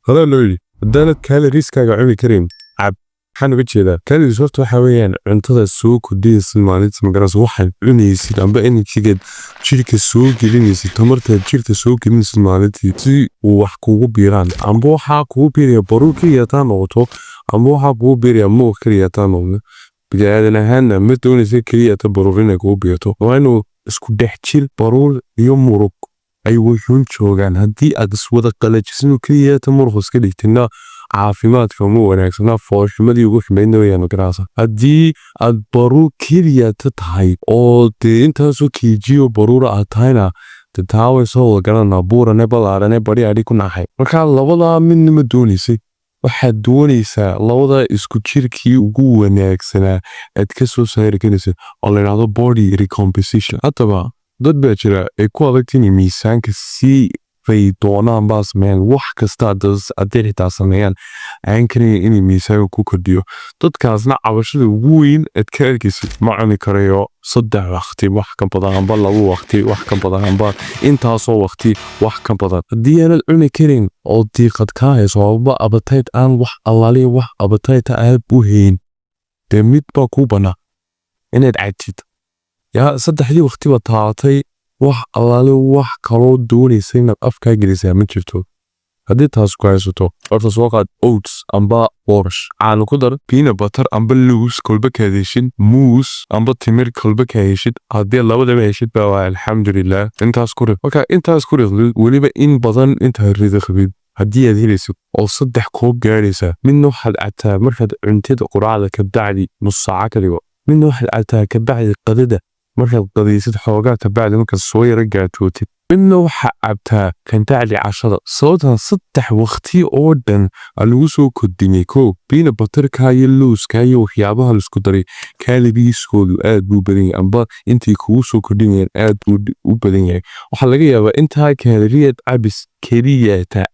Hadaa loo yidhi, haddaanad calorieskaaga cuni karin, cab. Maxaan uga jeedaa calories? Horta waxaa weeyaan cuntada soo kordhinaysid maalinta, magaranaysa, waxaad cunaysid amba energygeed jirka soo gelinaysid, tamartaad jirka soo gelinaysid maalintii si uu wax kugu biiraan. Amba waxaa kugu biiraya baruur keliya hataa noqoto, amba waxaa kugu biiraya muruq keliya hataa noqdo. Bini'aadan ahaanna ma doonaysa keliya ta baruur inay kugu biirto. Waa inuu isku dhex jir baruur iyo muruq ay wuxuun joogaan. Haddii aad iswada qalajisin oo keliya ta muruq iska dhigtina, caafimaadka ma wanaagsana, fooshumadii ugu xumaydna weyaan, magarasa. Haddii aad baruur keliya ta tahay oo dee intaasoo kiijiyo baruura aad tahayna, dee taa way soo wada garanaa, buurane balaarane bari adhi ku naxay. Marka labadaa midna ma doonaysay. Waxaad doonaysaa labada isku jirkii ugu wanaagsanaa aad ka soo saari karaysa, oo la yidhaahdo body recomposition. Haddaba dad baa jira ay ku adagta inay miisaanka si bay doonaan baa sameeyaan, wax kasta hadday xitaa sameeyaan aan karayn inay miisaanka ku kordhiyo. Dadkaasna cabashada ugu weyn aad ka arkaysid: ma cuni karayo 3 waqti wax ka badan, amba 2 waqti wax ka badan, amba intaasoo waqti wax ka badan. Haddii aanad cuni karin oo diiqad kaa hayso, amba appetite aan wax allaaliya wax appetite aad u hayn, dee mid baa kuu bannaa: inaad cabtid. Yaa saddexdii waqti ba taabatay, wax allaale wax kaloo doonaysa inaad afkaa gelisaa ma jirto. Haddii taas ku haysato, horta soo qaad oats amba boorash, caano ku dar, peanut butter amba loos kolba kaad heshid, muus amba timir kolba kaa heshid. Haddii labadaba heshid baa waa alxamdulilah. Intaas ku rid. Marka intaas ku rid, weliba in badan intaad ridiqdid haddii aad helaysid, oo 3 koob gaadhaysa. Midna waxaad cabtaa markaad cuntada quraacda ka bacdi nus saaca ka dhigo. Midna waxaad cabtaa ka bacdi qadada, markaad qadaysid xoogaa ka bacdi, markaad soo yara gaajootid. Midna waxaa cabtaa kan bacdi cashada. Sababtan 3 waqti oo dhan aa lagu soo kordhiyey: kow, peanut butterka iyo lowska iyo waxyaabaha laisku daray calorieskoodu aad buu badan yahay, amba intay kugu soo kordhinayaan aad buu u badan yahay. Waxaa laga yaabaa intaa calorie-yad cabis keliyata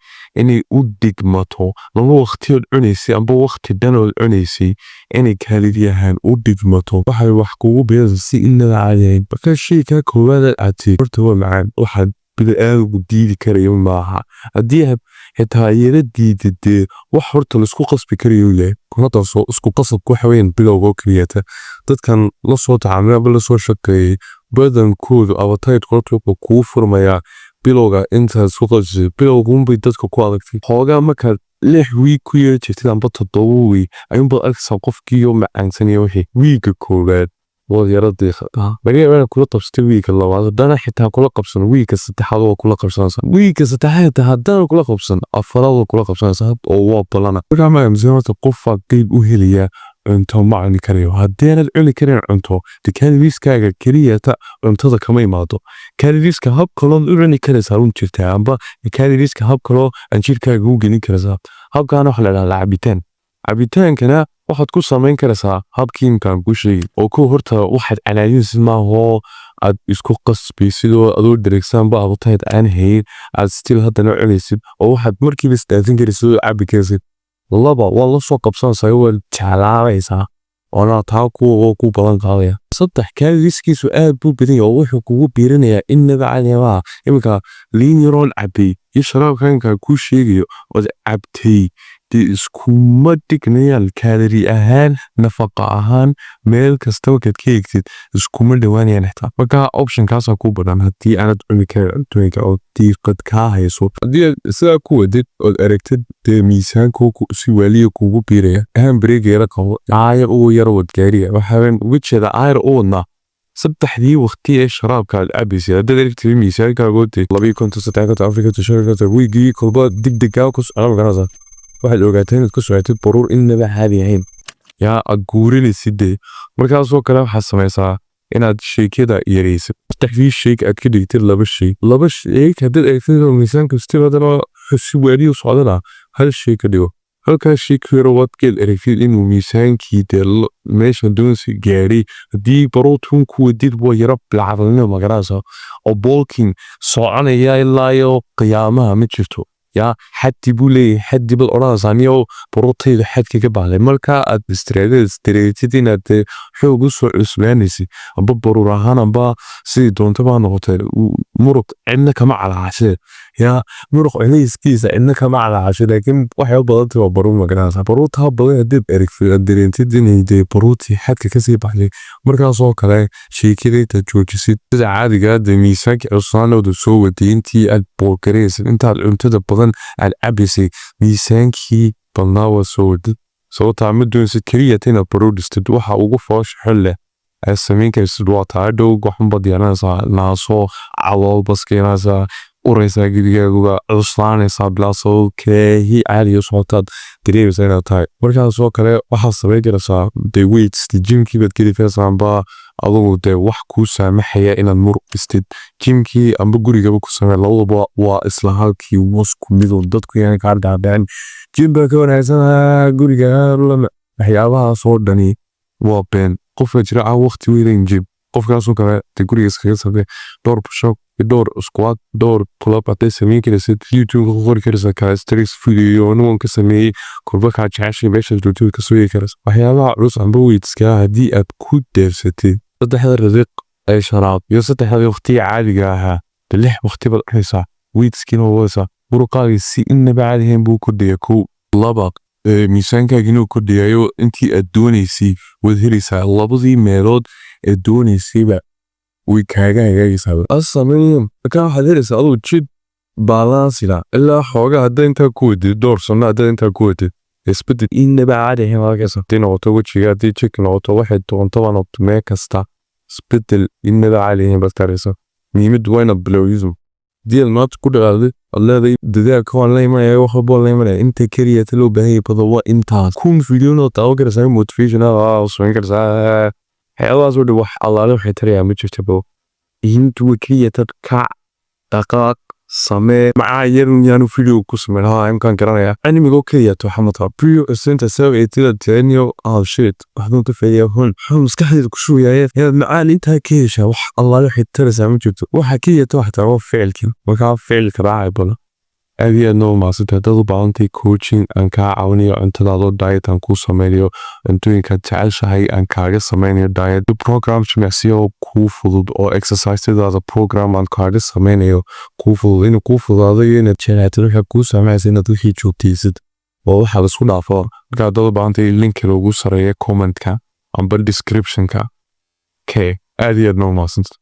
inay u dhigmato 2 waqtiyood cunaysay amba waqti dhanood cunaysay inay calorie ahaan u dhigmato. Waxay wax kugu beeraysa si inaba caadi ahayn. Marka shay kaa koowaad aad cabtid horta waa macaan, waxaad bini'aadamku diidi karayo maaha. Haddii aad xitaa yara diidid, dee wax horta laisku qasbi karayo yahay. Kuna darso, isku qasabku waxa weeyaan bilowga oo keliyata. Dadkan la soo tacaamulay amba la soo shaqeeyey badankoodu appetite horta wuxuu kuu furmayaa bilowga. Intaad isku qasbisay bilowgunbay dadka ku adagtay. Xoogaa markaad 6 wiig ku yara jirtid amba 7 wiig ayuunbaad arkaysaa qofkiioo macaansanaya. Wixii wiigga koowaad waad yara diiqa, laga yaaba inaad kula qabsatay wiigga labaad. Haddana xitaa kula qabsan, wiigga saddexaad waa kula qabsanaysaa. Wiigga saddexaad xitaa haddana kula qabsan, afaraad waa kula qabsanaysaa, oo waa balana. Markaa ma aaminsan horta qofaa qeyb u helayaa cunto ma cuni karayo. Haddii aanad cuni karin cunto, de calorieskaaga keliyata cuntada kama imaado. Calorieska hab kalood u cuni karaysaa run jirtaa, amba calorieska hab kaloo aan jirkaaga u gelin karaysaa. Habkaana waxaa la dhahdaa cabitaan. Cabitaankana waxaad ku samayn karaysaa habkii imkaan kuu sheegay. Oo kow, horta waxaad canaadinaysid maahoo aad isku qasbaysid oo adoo dheregsanba appetite aan hayn aad still haddana cunaysid, oo waxaad markiiba isdhaafin karaysid oo cabi karaysid. Laba, waa la soo qabsanaysaa, waa jeclaanaysaa, oona taa kuwa ku badan qaadaya. Saddex, calorieskiisu aad buu badan yahay oo wuxuu kugu biirinayaa innaba caadi maaha. Iminka liin yaroon cabay iyo sharaabka imika kuu sheegayo ood cabtay dee iskuma dhignayaan calorie ahaan, nafaqa ahaan. Meel kasta markaad ka eegtid iskuma dhowaanayaan xitaa. Marka optionkaasaa ku badan haddii aanad cuni karin cuntooyinka oo diiqad kaa hayso. Haddii aad sidaa ku wadid ood aragtid dee miisaanku si waaliya kugu biiraya, handbrake yara qabo, aayar ugu yara wad gaariga. Waxaan uga jeedaa aayar u wadnaa saddexdii waqti ee sharaabka aad cabaysay. Haddaad aragtid miisaankaagoo dee 52, 53, 54, 55 wiigii kolba degdegaa ku socda, magaranaysaa, waxaad ogaataa inaad ku socotid baruur innaba caadi ahayn, yaa aad guurinaysid. Dee markaasoo kale waxaad samaysaa inaad shake-yada yaraysid, saddexdii shake aad ka dhigtid laba shake. Laba shake haddaad eegtid oo miisaanka still haddana si waaliya u socdana, hal shake ka dhigo. Halkaas shake yaro wadkeed aragtid inuu miisaankii dee meesha doonaysa gaadhay. Haddii baruurtun ku wadid, waa yaro bilcadnimo, magaranaysa, oo bulking soconaya ilaa iyo qiyaamaha ma jirto. Yaa xaddi buu leeyahay, xaddi baad odhanaysaa: niyow, baruurtaydu xadka ka baxday. Marka aad istiraatid inaad dee xoog u soo cusbaanaysid, amba baruur ahaan amba sidii doontaba ha noqotee. Muruq cidna kama calaacashee yaa, muruq culayskiisa cidna kama calaacashe, laakiin waxay u badan tahay waa baruur, magaranaysaa. Baruurtaa badan haddii ereg dareentid inay dee baruurtii xadka kasii baxday, markaasoo kale sheekada intaad joojisid sida caadiga dee miisaanka cuslaanooda soo waday, intii aad boorgaraysid, intaad cuntada badan aad cabaysay, miisaankii badnaa waa soo waday. Sababtaa ma doonaysid keliya inaad baruur dhistid. Waxa ugu foosha xun leh aad samayn karsid waa taa dhow waxunbaad yeelanaysaa naaso, calool baskeenaysaa, uraysaa, gebigaaguba cuslaanaysaa bilaa sabab. Keehi caadiga u socotaad dareemaysaa inaad tahay. Markaasoo kale waxaad samayn karaysaa dee weights, gymkii baad geli karaysaa, amba adugu dee wax kuu saamaxaya inaad muruq dhistid, gymkii amba gurigaba ku samee. Labadaba waa isla halkii, wasku midoo dadku yaan kaa dhaadhicin gym baa ka wanaagsan guriga. Waxyaabahaasoo dhani waa been. Qofka jira aan waqti weynayn gym, qofkaasoo kale dee guriga iskaga samee dhowr push-up, dhowr squat, dhowr pull-up hadday samayn karaysid. YouTube ku qori karaysaa calisthenics video anigoon ka sameeyey, kolba kaa jeceshay meesha joogtada ka soo eegi karaysa. Waxyaabaha culus amba weightska haddii aad ku deersatid saddexda radiq ee shanaad iyo saddexda waqtiga caadiga ahaa, de lix waqti baad cunaysaa, weightskiina waa wadaysaa, muruqaagii si innaba caadi ahayn buu kordhaya. Kow, laba, miisaankaagina uu kordhayayo, intii aad doonaysay waad helaysaa. Labadii meelood ee doonaysayba way kaaga hagaagaysaa. Asameyn markaa waxaad helaysaa aduu jid balansila ilaa xoogaa. Hadda intaa ku wadid dhowr sano, haddaad intaa ku wadid, isbedel innaba caadi ahayn waad arkaysaa. Haddii noqoto wejiga, haddii jidhka noqoto, waxay doontaba noqoto, meel kasta isbedel innaba caadi ahayn baad ka arkaysaa. Muhiimaddu waa inaad bilowdiso. Haddii aad maanta ku dhaqaaqdid, aad leedahay dadaalka waan la imanaya, wax walba waan la imanaya, inta keliya ta loo baahan yahay badan waa intaas. 1000 video oo daawan karaysaa, motivation ah samayn karaysaa, waxyaabahaas oo dhan wax allaale waxay tarayaa ma jirto bo. Muhiimaddu waa keliya tad kac, dhaqaaq, samee. Macaa yar yaanu video ku sameyn haa imkaan garanaya cilmigoo keliya to waxaa mataa video center sabab tenio. Oh shit, waxbaan ka faa'iidaa hun wuxuu maskaxdayda ku shubayaa inaad macaan intaa ka heshaa. Wax allaale waxay taraysaa ma jirto. Waxa keliya to waxtaa waa ficilkii, markaa ficilka raacay badan. Aad iyo aadna u mahadsantay. Haddaad u baahantay coaching aan kaa caawinayo cuntadaadoo diet aan kuu sameynayo, cuntooyinkaad jeceshahay aan kaaga sameynayo diet program, jimicsiyo kuu fudud oo exercisadaada program aan kaaga sameynayo kuu fudud, inuu kuu fududaado iyo inaad jeclaatid waxaa kuu saamacaysa inaad wixii joogtaysid oo waxaa laisku dhaafo. Marka haddaad u baahantay, linkiga ugu sareeya commentka amba descriptionka. K aad iyo aadna u mahadsantay.